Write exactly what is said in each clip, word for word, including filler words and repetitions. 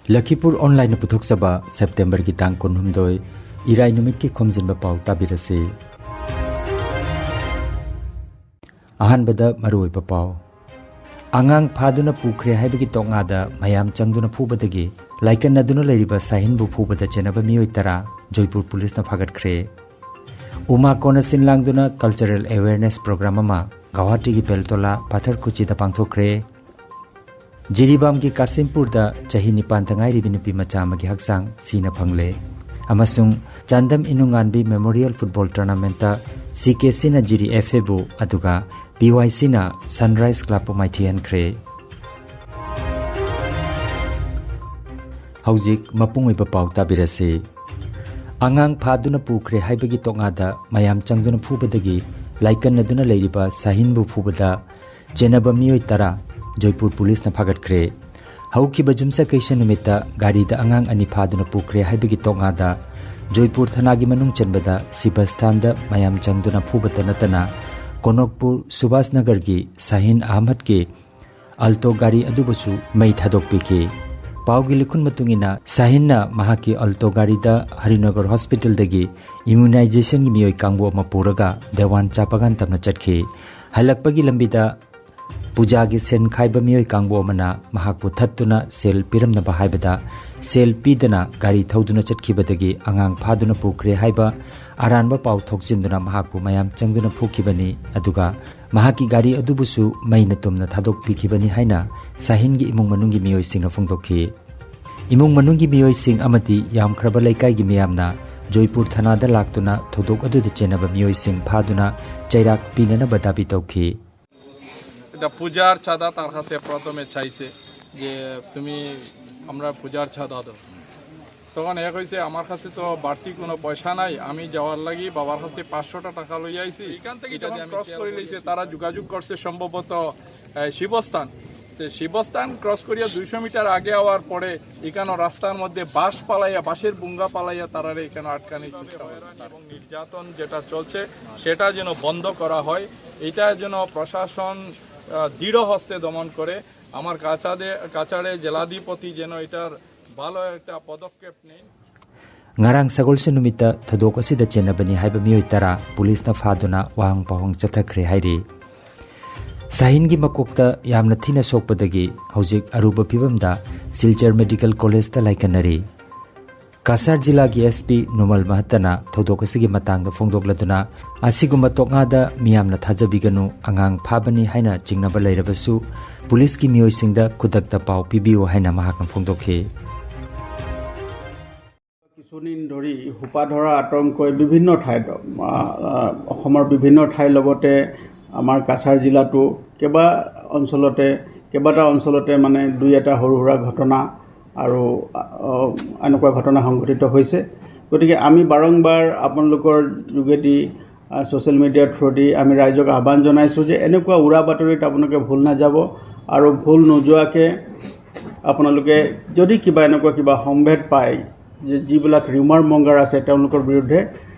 ꯂꯈꯤꯄꯨꯔ ꯑꯣꯟꯂꯥꯏꯟꯅ ꯄꯨꯊꯣꯛꯆꯕ ꯁꯦꯞꯇꯦꯝꯕꯔꯒꯤ ꯇꯥꯡ ꯀꯨꯟꯍꯨꯝꯗꯣꯏ, ꯏꯔꯥꯏ ꯅꯨꯃꯤꯠꯀꯤ ꯈꯣꯝꯖꯤꯟꯕ ꯄꯥꯎ ꯇꯥꯕꯤꯔꯁꯤ꯫ ꯑꯍꯥꯟꯕꯗ ꯃꯔꯨꯑꯣꯏꯕ ꯄꯥꯎ꯫ ꯑꯉꯥꯡ ꯐꯥꯗꯨꯅ ꯄꯨꯈ꯭ꯔꯦ ꯍꯥꯏꯕꯒꯤ ꯇꯣꯛꯉꯥꯗ ꯃꯌꯥꯝ ꯆꯪꯗꯨꯅ ꯐꯨꯕꯗꯒꯤ ꯂꯥꯏꯀꯠꯅꯗꯨꯅ ꯂꯩꯔꯤꯕ ꯁꯥꯍꯤꯟꯕꯨ ꯐꯨꯕꯗ ꯆꯦꯟꯅꯕ ꯃꯤꯑꯣꯏ ꯇꯔꯥ ꯖꯣꯏꯄꯨꯔ ꯄꯨꯂꯤꯁꯅ ꯐꯥꯒꯠꯈ꯭ꯔꯦ꯫ ꯎꯃꯥ ꯀꯣꯟꯅ ꯁꯤꯟ ꯂꯥꯡꯗꯨꯅ ꯀꯜꯆꯔꯦꯜ ꯑꯦꯋꯦꯔꯅꯦꯁ ꯄ꯭ꯔꯣꯒ꯭ꯔꯥꯝ ꯑꯃ ꯒꯧꯍꯥꯇꯤꯒꯤ ꯕꯦꯜꯇꯣꯂꯥ ꯄꯥꯊꯔꯀꯨꯆꯤꯗ ꯄꯥꯡꯊꯣꯛꯈ꯭ꯔꯦ꯫ ꯖꯤꯔꯤꯕꯥꯝꯒꯤ ꯀꯥꯁꯤꯝꯄꯨꯔꯗ ꯆꯍꯤ ꯅꯤꯄꯥꯟꯗ ꯉꯥꯏꯔꯤꯕꯤ ꯅꯨꯄꯤ ꯃꯆꯥ ꯑꯃꯒꯤ ꯍꯛꯆꯥꯡ ꯁꯤꯅ ꯐꯪꯂꯦ꯫ ꯑꯃꯁꯨꯡ ꯆꯥꯟꯗꯝ ꯏꯅꯨꯉꯥꯟꯕꯤ ꯃꯦꯃꯣꯔꯤꯌꯦꯜ ꯐꯨꯠꯕꯣꯜ ꯇꯣꯔꯅꯥꯃꯦꯟꯠꯇ ꯁꯤ ꯀꯦ ꯁꯤꯅ ꯖꯤꯔꯤ ꯑꯦꯐ ꯑꯦꯕꯨ, ꯑꯗꯨꯒ ꯄꯤ ꯋꯥꯏ ꯁꯤꯅ ꯁꯟꯔꯥꯏꯖ ꯀ꯭ꯂꯕꯄꯨ ꯃꯥꯏꯊꯤꯍꯟꯈ꯭ꯔꯦ꯫ ꯍꯧꯖꯤꯛ ꯃꯄꯨꯡ ꯑꯣꯏꯕ ꯄꯥꯎ ꯇꯥꯕꯤꯔꯁꯤ꯫ ꯑꯉꯥꯡ ꯐꯥꯗꯨꯅ ꯄꯨꯈ꯭ꯔꯦ ꯍꯥꯏꯕꯒꯤ ꯇꯣꯛꯉꯥꯗ ꯃꯌꯥꯝ ꯆꯪꯗꯨꯅ ꯐꯨꯕꯗꯒꯤ ꯂꯥꯏꯀꯠꯅꯗꯨꯅ ꯂꯩꯔꯤꯕ ꯁꯥꯍꯤꯟꯕꯨ ꯐꯨꯕꯗ ꯆꯦꯟꯅꯕ ꯃꯤꯑꯣꯏ ꯇꯔꯥ ꯖꯣꯏꯄꯨꯔ ꯄꯨꯂꯤꯁꯅ ꯐꯥꯒꯠꯈ꯭ꯔꯦ꯫ ꯍꯧꯈꯤꯕ ꯌꯨꯝꯁꯀꯩꯁ ꯅꯨꯃꯤꯠꯇ ꯒꯥꯔꯤꯗ ꯑꯉꯥꯡ ꯑꯅꯤ ꯐꯥꯗꯨꯅ ꯄꯨꯈ꯭ꯔꯦ ꯍꯥꯏꯕꯒꯤ ꯇꯣꯛꯉꯥꯗ ꯖꯣꯏꯄꯨꯔ ꯊꯅꯥꯒꯤ ꯃꯅꯨꯡ ꯆꯟꯕꯗ ꯁꯤꯕꯁꯊꯥꯟꯗ ꯃꯌꯥꯝ ꯆꯪꯗꯨꯅ ꯐꯨꯕꯇ ꯅꯠꯇꯅ ꯀꯣꯅꯣꯛꯄꯨꯔ ꯁꯨꯚꯥꯁ ꯅꯒꯔꯒꯤ ꯁꯥꯍꯤꯟ ꯑꯍꯃꯗꯀꯤ ꯑꯜꯇꯣ ꯒꯥꯔꯤ ꯑꯗꯨꯕꯨꯁꯨ ꯃꯩ ꯊꯥꯗꯣꯛꯄꯤꯈꯤ꯫ ꯄꯥꯎꯒꯤ ꯂꯤꯈꯨꯟ ꯃꯇꯨꯡ ꯏꯟꯅ ꯁꯥꯍꯤꯟꯅ ꯃꯍꯥꯛꯀꯤ ꯑꯜꯇꯣ ꯒꯥꯔꯤꯗ ꯍꯔꯤꯅꯒꯔ ꯍꯣꯁꯄꯤꯇꯥꯜꯗꯒꯤ ꯏꯃ꯭ꯌꯨꯅꯥꯏꯖꯦꯁꯟꯒꯤ ꯃꯤꯑꯣꯏ ꯀꯥꯡꯕꯨ ꯑꯃ ꯄꯨꯔꯒ ꯗꯦꯋꯥꯟ ꯆꯥꯄꯒꯥꯟ ꯇꯝꯅ ꯆꯠꯈꯤ꯫ ꯍꯜꯂꯛꯄꯒꯤ ꯂꯝꯕꯤꯗ ꯄꯨꯖꯥꯒꯤ ꯁꯦꯟ ꯈꯥꯏꯕ ꯃꯤꯑꯣꯏ ꯀꯥꯡꯕꯨ ꯑꯃꯅ ꯃꯍꯥꯛꯄꯨ ꯊꯠꯇꯨꯅ ꯁꯦꯜ ꯄꯤꯔꯝꯅꯕ ꯍꯥꯏꯕꯗ ꯁꯦꯜ ꯄꯤꯗꯅ ꯒꯥꯔꯤ ꯊꯧꯗꯨꯅ ꯆꯠꯈꯤꯕꯗꯒꯤ ꯑꯉꯥꯡ ꯐꯥꯗꯨꯅ ꯄꯨꯈ꯭ꯔꯦ ꯍꯥꯏꯕ ꯑꯔꯥꯟꯕ ꯄꯥꯎ ꯊꯣꯛꯆꯤꯟꯗꯨꯅ ꯃꯍꯥꯛꯄꯨ ꯃꯌꯥꯝ ꯆꯪꯗꯨꯅ ꯐꯨꯈꯤꯕꯅꯤ꯫ ꯑꯗꯨꯒ ꯃꯍꯥꯛꯀꯤ ꯒꯥꯔꯤ ꯑꯗꯨꯕꯨꯁꯨ ꯃꯩꯅ ꯇꯨꯝꯅ ꯊꯥꯗꯣꯛꯄꯤꯈꯤꯕꯅꯤ ꯍꯥꯏꯅ ꯁꯥꯍꯤꯟꯒꯤ ꯏꯃꯨꯡ ꯃꯅꯨꯡꯒꯤ ꯃꯤꯑꯣꯏꯁꯤꯡꯅ ꯐꯣꯡꯗꯣꯛꯈꯤ꯫ ꯏꯃꯨꯡ ꯃꯅꯨꯡꯒꯤ ꯃꯤꯑꯣꯏꯁꯤꯡ ꯑꯃꯗꯤ ꯌꯥꯝꯈ꯭ꯔꯕ ꯂꯩꯀꯥꯏꯒꯤ ꯃꯤꯌꯥꯝꯅ ꯖꯣꯏꯄꯨꯔ ꯊꯅꯥꯗ ꯂꯥꯛꯇꯨꯅ ꯊꯧꯗꯣꯛ ꯑꯗꯨꯗ ꯆꯦꯟꯅꯕ ꯃꯤꯑꯣꯏꯁꯤꯡ ꯐꯥꯗꯨꯅ ꯆꯩꯔꯥꯛ ꯄꯤꯅꯅꯕ ꯗꯥꯕꯤ ꯇꯧꯈꯤ꯫ এটা পূজার চাঁদা তার কাছে প্রথমে চাইছে যে, "তুমি আমরা পূজার চাঁদা দাও।" তখন এ কইছে, "আমার কাছে তো বাড়তি কোনো পয়সা নাই, আমি যাওয়ার লাগি বাবার কাছে পাঁচশোটা টাকা লই আইছি।" এখান থেকে এটা যখন দিয়ে আমি ক্রস তেল করে ভরি লইছে, আইছি। তারা যোগাযোগ করছে সম্ভবত, এ, শিবস্থান। তো শিবস্থান ক্রস করিয়া দুইশো মিটার আগে আওয়ার পরে এখানে রাস্তার মধ্যে বাঁশ পালাইয়া, বাঁশের বুঙ্গা পালাইয়া তারারে এখানে আটকানোর চেষ্টা করছে। এবং নির্যাতন যেটা চলছে, সেটা যেন বন্ধ করা হয়। এটা যেন প্রশাসন, আহ, দৃঢ় হস্তে দমন করে। আমার কাছাড়ে, কাছাড়ে জেলাধিপতি যেন এটার ভালো একটা পদক্ষেপ নেই। ꯉꯔꯥꯡ ꯁꯒꯣꯜꯁꯦꯟ ꯅꯨꯃꯤꯠꯇ ꯊꯧꯗꯣꯛ ꯑꯁꯤꯗ ꯆꯦꯟꯅꯕꯅꯤ ꯍꯥꯏꯕ ꯃꯤꯑꯣꯏ ꯇꯔꯥ ꯄꯨꯂꯤꯁꯅ ꯐꯥꯗꯨꯅ ꯋꯥꯍꯪ ꯄꯥꯎꯍꯪ ꯆꯠꯊꯈ꯭ꯔꯦ ꯍꯥꯏꯔꯤ꯫ ꯁꯥꯍꯤꯟꯒꯤ ꯃꯀꯣꯛꯇ ꯌꯥꯝꯅ ꯊꯤꯅ ꯁꯣꯛꯄꯗꯒꯤ ꯍꯧꯖꯤꯛ ꯑꯔꯨꯕ ꯐꯤꯕꯝꯗ ꯁꯤꯜꯆꯔ ꯃꯦꯗꯤꯀꯦꯜ ꯀꯣꯂꯦꯖꯇ ꯂꯥꯏꯀꯠꯅꯔꯤ꯫ ꯀꯁꯥꯔ ꯖꯤꯂꯥꯒꯤ ꯑꯦꯁ ꯄꯤ ꯅꯨꯃꯜ ꯃꯍꯠꯇꯅ ꯊꯧꯗꯣꯛ ꯑꯁꯤꯒꯤ ꯃꯇꯥꯡꯗ ꯐꯣꯡꯗꯣꯛꯂꯗꯨꯅ, ꯑꯁꯤꯒꯨꯝꯕ ꯇꯣꯛꯉꯥꯗ ꯃꯤꯌꯥꯝꯅ ꯊꯥꯖꯕꯤꯒꯅꯨ, ꯑꯉꯥꯡ ꯐꯥꯕꯅꯤ ꯍꯥꯏꯅ ꯆꯤꯡꯅꯕ ꯂꯩꯔꯕꯁꯨ ꯄꯨꯂꯤꯁꯀꯤ ꯃꯤꯑꯣꯏꯁꯤꯡꯗ ꯈꯨꯗꯛꯇ ꯄꯥꯎ ꯄꯤꯕꯤꯌꯨ ꯍꯥꯏꯅ ꯃꯍꯥꯛꯅ ꯐꯣꯡꯗꯣꯛꯈꯤ꯫ কিছুদিন ধৰি সোপাধৰা আতংকই বিভিন্ন ঠাইত, আ, আ, অসমৰ বিভিন্ন ঠাইৰ লগতে আমাৰ কাছাৰ জিলাতো কেইবা অঞ্চলতে, কেইবাটা অঞ্চলতে মানে দুই এটা সৰু সুৰা ঘটনা আৰু, আ, এনেকুৱা ঘটনা সংঘটিত হৈছে। গতিকে আমি বাৰম্বাৰ আপোনালোকৰ যোগেদি, আ, ছ'চিয়েল মিডিয়াৰ থ্ৰুদি আমি ৰাইজক আহ্বান জনাইছোঁ যে এনেকুৱা উৰা বাতৰিত আপোনালোকে ভুল নাযাব আৰু ভুল নোযোৱাকৈ আপোনালোকে যদি কিবা এনেকুৱা কিবা সম্ভেদ পায়, যে যিবিলাক ৰিউমাৰ মংগাৰ আছে তেওঁলোকৰ বিৰুদ্ধে,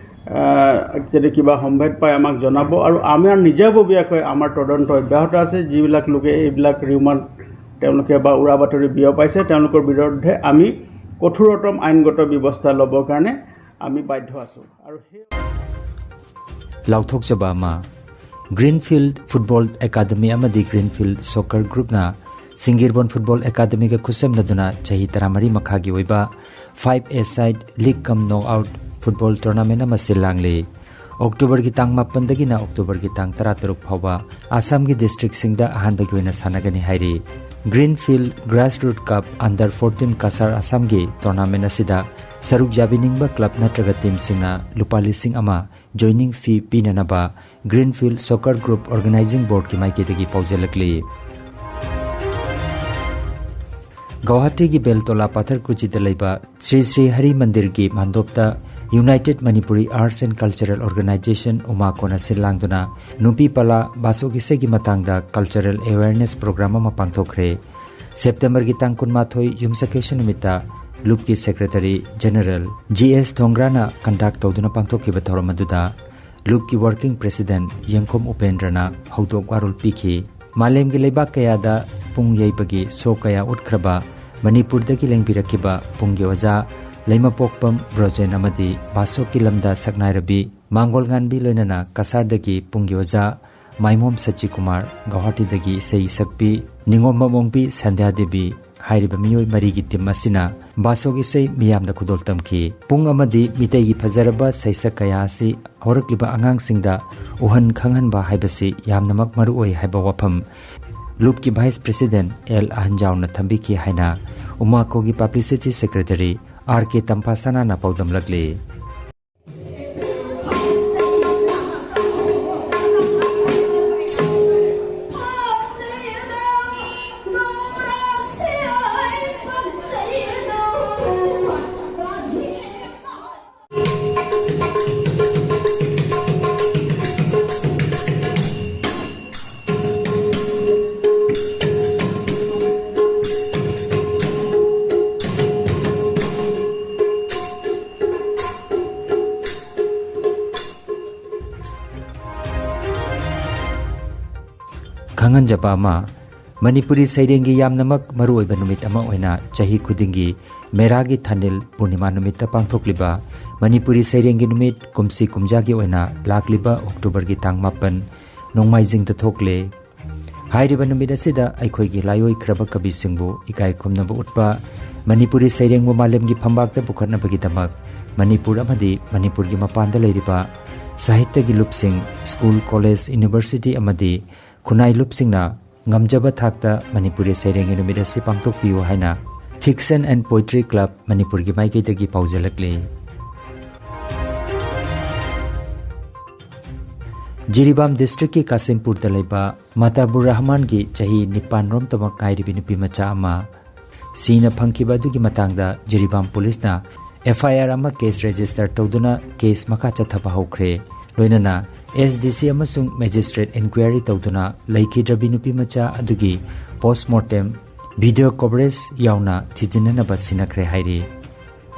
আহ, যদি কিবা সম্ভেদ পায় আমাক জনাব আৰু আমাৰ নিজাববীয়াকৈ আমাৰ তদন্ত অব্যাহত আছে। যিবিলাক লোকে এইবিলাক ৰিউমাৰ তেওঁলোকে বা উৰা বাতৰি বিয়পাইছে তেওঁলোকৰ বিৰুদ্ধে আমি কঠোৰতম আইনগত ব্যৱস্থা ল'বৰ কাৰণে আমি বাধ্য আছোঁ। আৰু সেই ꯂꯥꯎꯊꯣꯛꯆꯕ ꯑꯃ꯫ ꯒ꯭ꯔꯤꯟꯐꯤꯜꯗ ꯐꯨꯠꯕꯣꯜ ꯑꯦꯀꯥꯗꯃꯤ ꯑꯃꯗꯤ ꯒ꯭ꯔꯤꯟꯐꯤꯜꯗ ꯁꯣꯀꯔ ꯒ꯭ꯔꯨꯞꯅ ꯁꯤꯡꯒꯤꯔꯕꯣꯟ ꯐꯨꯠꯕꯣꯜ ꯑꯦꯀꯥꯗꯃꯤꯒ ꯈꯨꯠꯁꯝꯅꯗꯨꯅ ꯆꯍꯤ ꯇꯔꯥꯃꯔꯤ ꯃꯈꯥꯒꯤ ꯑꯣꯏꯕ ꯐꯥꯏꯚ ꯑꯦ ꯁꯥꯏꯗ ꯂꯤꯒ ꯀꯝ ꯅꯣꯛ ꯑꯥꯎꯠ ꯐꯨꯠꯕꯣꯜ ꯇꯣꯔꯅꯥꯃꯦꯟ ꯑꯃ ꯁꯤꯜ ꯂꯥꯡꯂꯤ꯫ ꯑꯣꯛꯇꯣꯕꯔꯒꯤ ꯇꯥꯡ ꯃꯥꯄꯟꯗꯒꯤꯅ ꯑꯣꯛꯇꯣꯕꯔꯒꯤ ꯇꯥꯡ ꯇꯔꯥꯇꯔꯨꯛ ꯐꯥꯎꯕ ꯑꯁꯥꯝꯒꯤ ꯗꯤꯁꯇ꯭ꯔꯤꯛꯁꯤꯡꯗ ꯑꯍꯥꯟꯕꯒꯤ ꯑꯣꯏꯅ ꯁꯥꯟꯅꯒꯅꯤ ꯍꯥꯏꯔꯤ꯫ ꯒ꯭ꯔꯤꯟꯐꯤꯜꯗ ꯒ꯭ꯔꯥꯁꯔꯨꯠ ꯀꯞ ꯑꯟꯗꯔ ꯐꯣꯔꯇꯤꯟ ꯀꯁꯥꯔ ꯑꯁꯥꯝꯒꯤ ꯇꯣꯔꯅꯥꯃꯦꯟ ꯑꯁꯤꯗ ꯁꯔꯨꯛ ꯌꯥꯕꯤꯅꯤꯡꯕ ꯀ꯭ꯂꯕ ꯅꯠꯇ꯭ꯔꯒ ꯇꯤꯝꯁꯤꯡꯅ ꯂꯨꯄꯥ ꯂꯤꯁꯤꯡ ꯑꯃ ꯖꯣꯏꯅꯤꯡ ꯐꯤ ꯄꯤꯅꯅꯕ ꯒ꯭ꯔꯤꯟꯐꯤꯜꯗ ꯁꯣꯀꯔ ꯒ꯭ꯔꯨꯞ ꯑꯣꯔꯒꯅꯥꯏꯖꯤꯡ ꯕꯣꯔꯗꯀꯤ ꯃꯥꯏꯀꯩꯗꯒꯤ ꯄꯥꯎꯖꯦꯜꯂꯛꯂꯤ꯫ ꯒꯧꯍꯥꯇꯤꯒꯤ ꯕꯦꯜꯇꯣꯂꯥ ꯄꯥꯊꯔꯀꯨꯆꯤꯗ ꯂꯩꯕ ꯁ꯭ꯔꯤ ꯁ꯭ꯔꯤ ꯍꯔꯤ ꯃꯟꯗꯤꯔꯒꯤ ꯃꯥꯟꯗꯣꯞꯇ united Manipuri arts and cultural organisation, ꯎꯃꯥꯀꯣꯅ ꯁꯤꯜ ꯂꯥꯡꯗꯨꯅ ꯅꯨꯄꯤ ꯄꯂꯥ ꯕꯥꯆꯧ ꯏꯁꯩꯒꯤ ꯃꯇꯥꯡꯗ ꯀꯜꯆꯔꯦꯜ ꯑꯦꯋꯦꯔꯅꯦꯁ ꯄ꯭ꯔꯣꯒ꯭ꯔꯥꯝ ꯑꯃ ꯄꯥꯡꯊꯣꯛꯈ꯭ꯔꯦ꯫ ꯁꯦꯞꯇꯦꯝꯕꯔꯒꯤ ꯇꯥꯡ ꯀꯨꯟꯃꯥꯊꯣꯏ ꯌꯨꯝꯁꯀꯩꯁ ꯅꯨꯃꯤꯠꯇ ꯂꯨꯞꯀꯤ ꯁꯦꯀ꯭ꯔꯦꯇꯔꯤ ꯖꯦꯅꯔꯦꯜ ꯖꯤ ꯑꯦꯁ ꯊꯣꯡꯒ꯭ꯔꯥꯅ ꯀꯟꯗꯛ ꯇꯧꯗꯨꯅ ꯄꯥꯡꯊꯣꯛꯈꯤꯕ ꯊꯧꯔꯝ ꯑꯗꯨꯗ ꯂꯨꯞꯀꯤ ꯋꯥꯔꯀꯤꯡ ꯄ꯭ꯔꯦꯁꯤꯗꯦꯟꯠ ꯌꯦꯡꯈꯣꯝ ꯎꯄꯦꯟꯗ꯭ꯔꯅ ꯍꯧꯗꯣꯛ ꯋꯥꯔꯣꯜ ꯄꯤꯈꯤ꯫ ꯃꯥꯂꯦꯝꯒꯤ ꯂꯩꯕꯥꯛ ꯀꯌꯥꯗ ꯄꯨꯡ ꯌꯩꯕꯒꯤ ꯁꯣ ꯀꯌꯥ ꯎꯠꯈ꯭ꯔꯕ ꯃꯅꯤꯄꯨꯔꯗꯒꯤ ꯂꯦꯡꯕꯤꯔꯛꯈꯤꯕ ꯄꯨꯡꯒꯤ ꯑꯣꯖꯥ ꯂꯩꯃꯄꯣꯛꯄꯝ ꯕ꯭ꯔꯣꯖꯦꯟ ꯑꯃꯗꯤ ꯕꯥꯁꯣꯛꯀꯤ ꯂꯝꯗ ꯁꯛꯅꯥꯏꯔꯕꯤ ꯃꯥꯡꯒꯣꯜ ꯉꯥꯟꯕꯤ, ꯂꯣꯏꯅꯅ ꯀꯁꯥꯔꯗꯒꯤ ꯄꯨꯡꯒꯤ ꯑꯣꯖꯥ ꯃꯥꯏꯃꯣꯝ ꯁꯆꯤꯀꯨꯃꯥꯔ, ꯒꯧꯍꯥꯇꯤꯗꯒꯤ ꯏꯁꯩ ꯁꯛꯄꯤ ꯅꯤꯉꯣꯝꯕꯝ ꯑꯣꯡꯕꯤ ꯁꯟꯙ꯭ꯌꯥ ꯗꯦꯕꯤ ꯍꯥꯏꯔꯤꯕ ꯃꯤꯑꯣꯏ ꯃꯔꯤꯒꯤ ꯇꯤꯝ ꯑꯁꯤꯅ ꯕꯥꯁꯣꯛ ꯏꯁꯩ ꯃꯤꯌꯥꯝꯗ ꯈꯨꯗꯣꯜ ꯇꯝꯈꯤ꯫ ꯄꯨꯡ ꯑꯃꯗꯤ ꯃꯤꯇꯩꯒꯤ ꯐꯖꯔꯕ ꯁꯩꯁꯛ ꯀꯌꯥ ꯑꯁꯤ ꯍꯧꯔꯛꯂꯤꯕ ꯑꯉꯥꯡꯁꯤꯡꯗ ꯎꯍꯟ ꯈꯪꯍꯟꯕ ꯍꯥꯏꯕꯁꯤ ꯌꯥꯝꯅꯃꯛ ꯃꯔꯨꯑꯣꯏ ꯍꯥꯏꯕ ꯋꯥꯐꯝ ꯂꯨꯞꯀꯤ ꯚꯥꯏꯁ ꯄ꯭ꯔꯦꯁꯤꯗꯦꯟꯠ ꯑꯦꯜ ꯑꯍꯟꯖꯥꯎꯅ ꯊꯝꯕꯤꯈꯤ ꯍꯥꯏꯅ ꯎꯃꯥꯀꯣꯒꯤ ꯄꯕ꯭ꯂꯤꯁꯤꯇꯤ ꯁꯦꯀ꯭ꯔꯦꯇꯔꯤ ꯑꯥꯔ ꯀꯦ ꯇꯝꯐꯥꯁꯅꯥꯅ ꯄꯥꯎꯗꯝꯂꯛꯂꯤ꯫ ꯈꯪꯍꯟꯖꯕ ꯑꯃ, ꯃꯅꯤꯄꯨꯔꯤ ꯁꯩꯔꯦꯡꯒꯤ ꯌꯥꯝꯅꯃꯛ ꯃꯔꯨꯑꯣꯏꯕ ꯅꯨꯃꯤꯠ ꯑꯃ ꯑꯣꯏꯅ ꯆꯍꯤ ꯈꯨꯗꯤꯡꯒꯤ ꯃꯦꯔꯥꯒꯤ ꯊꯥꯅꯤꯜ ꯄꯨꯔꯅꯤꯃꯥ ꯅꯨꯃꯤꯠꯇ ꯄꯥꯡꯊꯣꯛꯂꯤꯕ ꯃꯅꯤꯄꯨꯔꯤ ꯁꯩꯔꯦꯡꯒꯤ ꯅꯨꯃꯤꯠ ꯀꯨꯝꯁꯤ ꯀꯨꯝꯖꯥꯒꯤ ꯑꯣꯏꯅ ꯂꯥꯛꯂꯤꯕ ꯑꯣꯛꯇꯣꯕꯔꯒꯤ ꯇꯥꯡ ꯃꯥꯄꯟ, ꯅꯣꯡꯃꯥꯏꯖꯤꯡꯗ ꯊꯣꯛꯂꯦ꯫ ꯍꯥꯏꯔꯤꯕ ꯅꯨꯃꯤꯠ ꯑꯁꯤꯗ ꯑꯩꯈꯣꯏꯒꯤ ꯂꯥꯏꯑꯣꯏꯈ꯭ꯔꯕ ꯀꯕꯤꯁꯤꯡꯕꯨ ꯏꯀꯥꯏ ꯈꯨꯝꯅꯕ ꯎꯠꯄ, ꯃꯅꯤꯄꯨꯔꯤ ꯁꯩꯔꯦꯡꯕꯨ ꯃꯥꯂꯦꯝꯒꯤ ꯐꯝꯕꯥꯛꯇ ꯄꯨꯈꯠꯅꯕꯒꯤꯗꯃꯛ ꯃꯅꯤꯄꯨꯔ ꯑꯃꯗꯤ ꯃꯅꯤꯄꯨꯔꯒꯤ ꯃꯄꯥꯟꯗ ꯂꯩꯔꯤꯕ ꯁꯥꯍꯤꯇ꯭ꯌꯒꯤ ꯂꯨꯞꯁꯤꯡ, ꯁ꯭ꯀꯨꯜ, ꯀꯣꯂꯦꯖ, ꯌꯨꯅꯤꯚꯔꯁꯤꯇꯤ ꯑꯃꯗꯤ ꯈꯨꯟꯅꯥꯏ ꯂꯨꯞꯁꯤꯡꯅ ꯉꯝꯖꯕ ꯊꯥꯛꯇ ꯃꯅꯤꯄꯨꯔꯤ ꯁꯩꯔꯦꯡꯒꯤ ꯅꯨꯃꯤꯠ ꯑꯁꯤ ꯄꯥꯡꯊꯣꯛꯄꯤꯌꯨ ꯍꯥꯏꯅ Fiction and Poetry Club ꯃꯅꯤꯄꯨꯔꯒꯤ ꯃꯥꯏꯀꯩꯗꯒꯤ ꯄꯥꯎꯖꯦꯜꯂꯛꯂꯤ꯫ ꯖꯤꯔꯤꯕꯥꯝ ꯗꯤꯁꯇ꯭ꯔꯤꯛꯀꯤ ꯀꯥꯁꯤꯝꯄꯨꯔꯗ ꯂꯩꯕ ꯃꯇꯥꯕꯨꯔ ꯔꯍꯃꯥꯟꯒꯤ ꯆꯍꯤ ꯅꯤꯄꯥꯟ ꯔꯣꯝꯇꯃꯛ ꯉꯥꯏꯔꯤꯕꯤ ꯅꯨꯄꯤ ꯃꯆꯥ ꯑꯃ ꯁꯤꯅ ꯐꯪꯈꯤꯕ ꯑꯗꯨꯒꯤ ꯃꯇꯥꯡꯗ ꯖꯤꯔꯤꯕꯥꯝ ꯄꯨꯂꯤꯁꯅ ꯑꯦꯐ ꯑꯥꯏ ꯑꯥꯔ ꯑꯃ ꯀꯦꯁ ꯔꯦꯖꯤꯁꯇꯔ ꯇꯧꯗꯨꯅ ꯀꯦꯁ ꯃꯈꯥ ꯆꯠꯊꯕ ꯍꯧꯈ꯭ꯔꯦ꯫ ꯂꯣꯏꯅꯅ ꯑꯦꯁ ꯗꯤ ꯁꯤ ꯑꯃꯁꯨꯡ ꯃꯦꯖꯤꯁꯇ꯭ꯔꯦꯠ ꯏꯟꯀ꯭ꯋꯥꯏꯔꯤ ꯇꯧꯗꯨꯅ ꯂꯩꯈꯤꯗ꯭ꯔꯕꯤ ꯅꯨꯄꯤ ꯃꯆꯥ ꯑꯗꯨꯒꯤ ꯄꯣꯁꯃꯣꯔꯇꯦꯝ, ꯚꯤꯗꯤꯑꯣ ꯀꯣꯚꯔꯦꯖ ꯌꯥꯎꯅ ꯊꯤꯖꯤꯟꯅꯅꯕ ꯁꯤꯟꯅꯈ꯭ꯔꯦ ꯍꯥꯏꯔꯤ꯫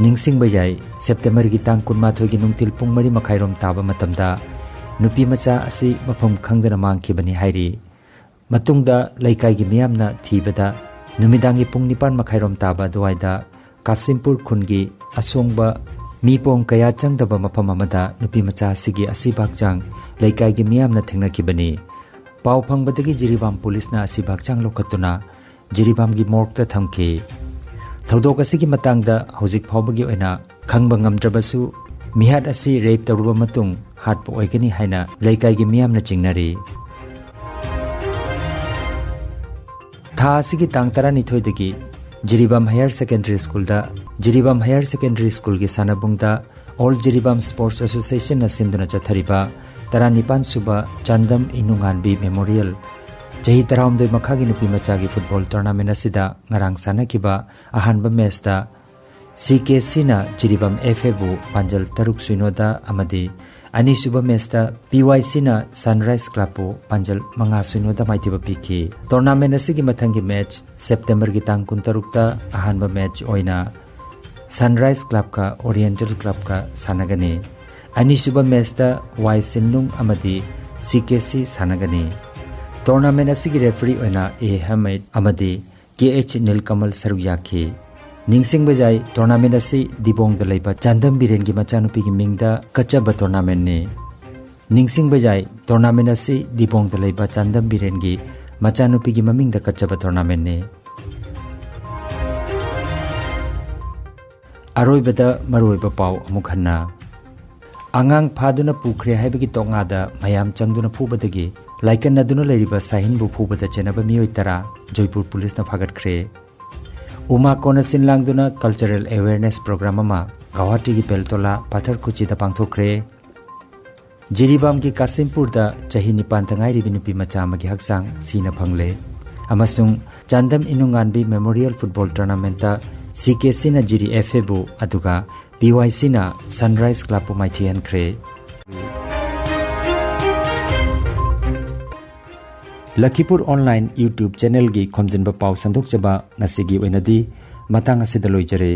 ꯅꯤꯡꯁꯤꯡꯕ ꯌꯥꯏ, ꯁꯦꯞꯇꯦꯝꯕꯔꯒꯤ ꯇꯥꯡ ꯀꯨꯟꯃꯥꯊꯣꯏꯒꯤ ꯅꯨꯡꯊꯤꯜ ꯄꯨꯡ ꯃꯔꯤ ꯃꯈꯥꯏꯔꯣꯝ ꯇꯥꯕ ꯃꯇꯝꯗ ꯅꯨꯄꯤ ꯃꯆꯥ ꯑꯁꯤ ꯃꯐꯝ ꯈꯪꯗꯅ ꯃꯥꯡꯈꯤꯕꯅꯤ ꯍꯥꯏꯔꯤ꯫ ꯃꯇꯨꯡꯗ ꯂꯩꯀꯥꯏꯒꯤ ꯃꯤꯌꯥꯝꯅ ꯊꯤꯕꯗ ꯅꯨꯃꯤꯗꯥꯡꯒꯤ ꯄꯨꯡ ꯅꯤꯄꯥꯟ ꯃꯈꯥꯏꯔꯣꯝ ꯇꯥꯕ ꯑꯗꯨꯋꯥꯏꯗ ꯀꯥꯁꯤꯝꯄꯨꯔ ꯈꯨꯟꯒꯤ ꯑꯁꯣꯡꯕ ꯃꯤ ꯄꯣꯡ ꯀꯌꯥ ꯆꯪꯗꯕ ꯃꯐꯝ ꯑꯃꯗ ꯅꯨꯄꯤ ꯃꯆꯥ ꯑꯁꯤꯒꯤ ꯑꯁꯤꯕ ꯍꯛꯆꯥꯡ ꯂꯩꯀꯥꯏꯒꯤ ꯃꯤꯌꯥꯝꯅ ꯊꯦꯡꯅꯈꯤꯕꯅꯤ꯫ ꯄꯥꯎ ꯐꯪꯕꯗꯒꯤ ꯖꯤꯔꯤꯕꯥꯝ ꯄꯨꯂꯤꯁꯅ ꯑꯁꯤꯕ ꯍꯛꯆꯥꯡ ꯂꯧꯈꯠꯇꯨꯅ ꯖꯤꯔꯤꯕꯥꯝꯒꯤ ꯃꯣꯔꯒꯇ ꯊꯝꯈꯤ꯫ ꯊꯧꯗꯣꯛ ꯑꯁꯤꯒꯤ ꯃꯇꯥꯡꯗ ꯍꯧꯖꯤꯛ ꯐꯥꯎꯕꯒꯤ ꯑꯣꯏꯅ ꯈꯪꯕ ꯉꯝꯗ꯭ꯔꯕꯁꯨ, ꯃꯤꯍꯥꯠ ꯑꯁꯤ ꯔꯦꯞ ꯇꯧꯔꯕ ꯃꯇꯨꯡ ꯍꯥꯠꯄ ꯑꯣꯏꯒꯅꯤ ꯍꯥꯏꯅ ꯂꯩꯀꯥꯏꯒꯤ ꯃꯤꯌꯥꯝꯅ ꯆꯤꯡꯅꯔꯤ꯫ ꯊꯥ ꯑꯁꯤꯒꯤ ꯇꯥꯡ ꯇꯔꯥꯅꯤꯊꯣꯏꯗꯒꯤ ꯖꯤꯔꯤꯕꯥꯝ ꯍꯥꯌꯔ ꯁꯦꯀꯦꯟꯗꯔꯤ ꯁ꯭ꯀꯨꯜꯗ, ꯖꯤꯔꯤꯕꯥꯝ ꯍꯥꯌꯔ ꯁꯦꯀꯦꯟꯗꯔꯤ ꯁ꯭ꯀꯨꯜꯒꯤ ꯁꯥꯟꯅꯕꯨꯡꯗ ꯑꯣꯜ ꯖꯤꯔꯤꯕꯥꯝ ꯁ꯭ꯄꯣꯔꯠꯁ ꯑꯦꯁꯣꯁꯤꯌꯦꯁꯟꯅ ꯁꯤꯟꯗꯨꯅ ꯆꯠꯊꯔꯤꯕ ꯇꯔꯥꯅꯤꯄꯥꯟ ꯁꯨꯕ ꯆꯥꯟꯗꯝ ꯏꯅꯨꯉꯥꯟꯕꯤ ꯃꯦꯃꯣꯔꯤꯌꯦꯜ ꯆꯍꯤ ꯇꯔꯥꯍꯨꯝꯗꯣꯏ ꯃꯈꯥꯒꯤ ꯅꯨꯄꯤ ꯃꯆꯥꯒꯤ ꯐꯨꯠꯕꯣꯜ ꯇꯣꯔꯅꯥꯃꯦꯟ ꯑꯁꯤꯗ ꯉꯔꯥꯡ ꯁꯥꯟꯅꯈꯤꯕ ꯑꯍꯥꯟꯕ ꯃꯦꯆꯇ ꯁꯤ ꯀꯦ ꯁꯤꯅ ꯖꯤꯔꯤꯕꯥꯝ ꯑꯦꯐ ꯑꯦꯕꯨ ꯄꯥꯟꯖꯜ ꯇꯔꯨꯛ ꯁꯤꯅꯣꯗ ꯑꯃꯗꯤ ꯑꯅꯤꯁꯨꯕ ꯃꯦꯆꯇ ꯄꯤ ꯋꯥꯏ ꯁꯤꯅ ꯁꯟꯔꯥꯏꯁ ꯀ꯭ꯂꯕꯄꯨ ꯄꯥꯟꯖꯜ ꯃꯉꯥ ꯁꯤꯅꯣꯗ ꯃꯥꯏꯊꯤꯕ ꯄꯤꯈꯤ꯫ ꯇꯣꯔꯅꯥꯃꯦꯟ ꯑꯁꯤꯒꯤ ꯃꯊꯪꯒꯤ ꯃꯦꯆ ꯁꯦꯞꯇꯦꯝꯕꯔꯒꯤ ꯇꯥꯡ ꯀꯨꯟꯇꯔꯨꯛꯇ ꯑꯍꯥꯟꯕ ꯃꯦꯆ ꯑꯣꯏꯅ ꯁꯟꯔꯥꯏꯁ ꯀ꯭ꯂꯕꯀ ꯑꯣꯔꯤꯌꯦꯟꯇꯦꯜ ꯀ꯭ꯂꯕꯀ ꯁꯥꯟꯅꯒꯅꯤ꯫ ꯑꯅꯤꯁꯨꯕ ꯃꯦꯆꯇ ꯋꯥꯏ ꯁꯤꯟꯂꯨꯡ ꯑꯃꯗꯤ ꯁꯤ ꯀꯦ ꯁꯤ ꯁꯥꯟꯅꯒꯅꯤ꯫ ꯇꯣꯔꯅꯥꯃꯦꯟ ꯑꯁꯤꯒꯤ ꯔꯦꯐꯔꯤ ꯑꯣꯏꯅ ꯑꯦ ꯍꯃꯤꯗ ꯑꯃꯗꯤ ꯀꯦ ꯑꯩꯆ ꯅꯤꯜꯀꯃꯜ ꯁꯔꯨꯛ ꯌꯥꯈꯤ꯫ ꯅꯤꯡꯁꯤꯡꯕ ꯌꯥꯏ, ꯇꯣꯔꯅꯥꯃꯦꯟ ꯑꯁꯤ ꯗꯤꯕꯣꯡꯗ ꯂꯩꯕ ꯆꯥꯟꯗꯝ ꯕꯤꯔꯦꯟꯒꯤ ꯃꯆꯥꯅꯨꯄꯤꯒꯤ ꯃꯤꯡꯗ ꯀꯠꯆꯕ ꯇꯣꯔꯅꯥꯃꯦꯟꯅꯤ꯫ ꯅꯤꯡꯁꯤꯡꯕ ꯌꯥꯏ, ꯇꯣꯔꯅꯥꯃꯦꯟ ꯑꯁꯤ ꯗꯤꯕꯣꯡꯗ ꯂꯩꯕ ꯆꯥꯟꯗꯝ ꯕꯤꯔꯦꯟꯒꯤ ꯃꯆꯥꯅꯨꯄꯤꯒꯤ ꯃꯃꯤꯡꯗ ꯀꯠꯆꯕ ꯇꯣꯔꯅꯥꯃꯦꯟꯅꯤ꯫ ꯑꯔꯣꯏꯕꯗ ꯃꯔꯨꯑꯣꯏꯕ ꯄꯥꯎ ꯑꯃꯨꯛ ꯍꯟꯅ꯫ ꯑꯉꯥꯡ ꯐꯥꯗꯨꯅ ꯄꯨꯈ꯭ꯔꯦ ꯍꯥꯏꯕꯒꯤ ꯇꯣꯛꯉꯥꯗ ꯃꯌꯥꯝ ꯆꯪꯗꯨꯅ ꯐꯨꯕꯗꯒꯤ ꯂꯥꯏꯀꯠꯅꯗꯨꯅ ꯂꯩꯔꯤꯕ ꯁꯥꯍꯤꯟꯕꯨ ꯐꯨꯕꯗ ꯆꯦꯟꯅꯕ ꯃꯤꯑꯣꯏ ꯇꯔꯥ ꯖꯣꯏꯄꯨꯔ ꯄꯨꯂꯤꯁꯅ ꯐꯥꯒꯠꯈ꯭ꯔꯦ꯫ ꯎꯃꯥꯀꯣꯟꯅ ꯁꯤꯟ ꯂꯥꯡꯗꯨꯅ cultural awareness program ꯑꯃ ꯒꯧꯍꯥꯇꯤꯒꯤ ꯕꯦꯜꯇꯣꯂꯥ ꯄꯥꯊꯔꯈꯨꯆꯤꯗ ꯄꯥꯡꯊꯣꯛꯈ꯭ꯔꯦ꯫ ꯖꯤꯔꯤꯕꯥꯝꯒꯤ ꯀꯥꯁꯤꯝꯄꯨꯔꯗ ꯆꯍꯤ ꯅꯤꯄꯥꯟꯗ ꯉꯥꯏꯔꯤꯕꯤ ꯅꯨꯄꯤ ꯃꯆꯥ ꯑꯃꯒꯤ ꯍꯛꯆꯥꯡ ꯁꯤꯅ ꯐꯪꯂꯦ ꯑꯃꯁꯨꯡ ꯆꯥꯟꯗꯝ ꯏꯅꯨꯉꯥꯟꯕꯤ ꯃꯦꯃꯣꯔꯤꯌꯦꯜ ꯐꯨꯠꯕꯣꯜ ꯇꯣꯔꯅꯥꯃꯦꯟꯇ ꯁꯤ ꯀꯦ ꯁꯤꯅ ꯖꯤꯔꯤ ꯑꯦꯐ ꯑꯦꯕꯨ ꯑꯗꯨꯒ ꯄꯤ ꯋꯥꯏ ꯁꯤꯅ ꯁꯟꯔꯥꯏꯁ ꯀ꯭ꯂꯕꯄꯨ ꯃꯥꯏꯊꯤꯍꯟꯈ꯭ꯔꯦ꯫ ꯂꯈꯤꯄꯨꯔ ꯑꯣꯟꯂꯥꯏꯟ YouTube ꯆꯦꯅꯦꯜꯒꯤ ꯈꯣꯝꯖꯤꯟꯕ ꯄꯥꯎ ꯁꯟꯗꯣꯛꯆꯕ ꯉꯁꯤꯒꯤ ꯑꯣꯏꯅꯗꯤ ꯃꯇꯥꯡ ꯑꯁꯤꯗ ꯂꯣꯏꯖꯔꯦ꯫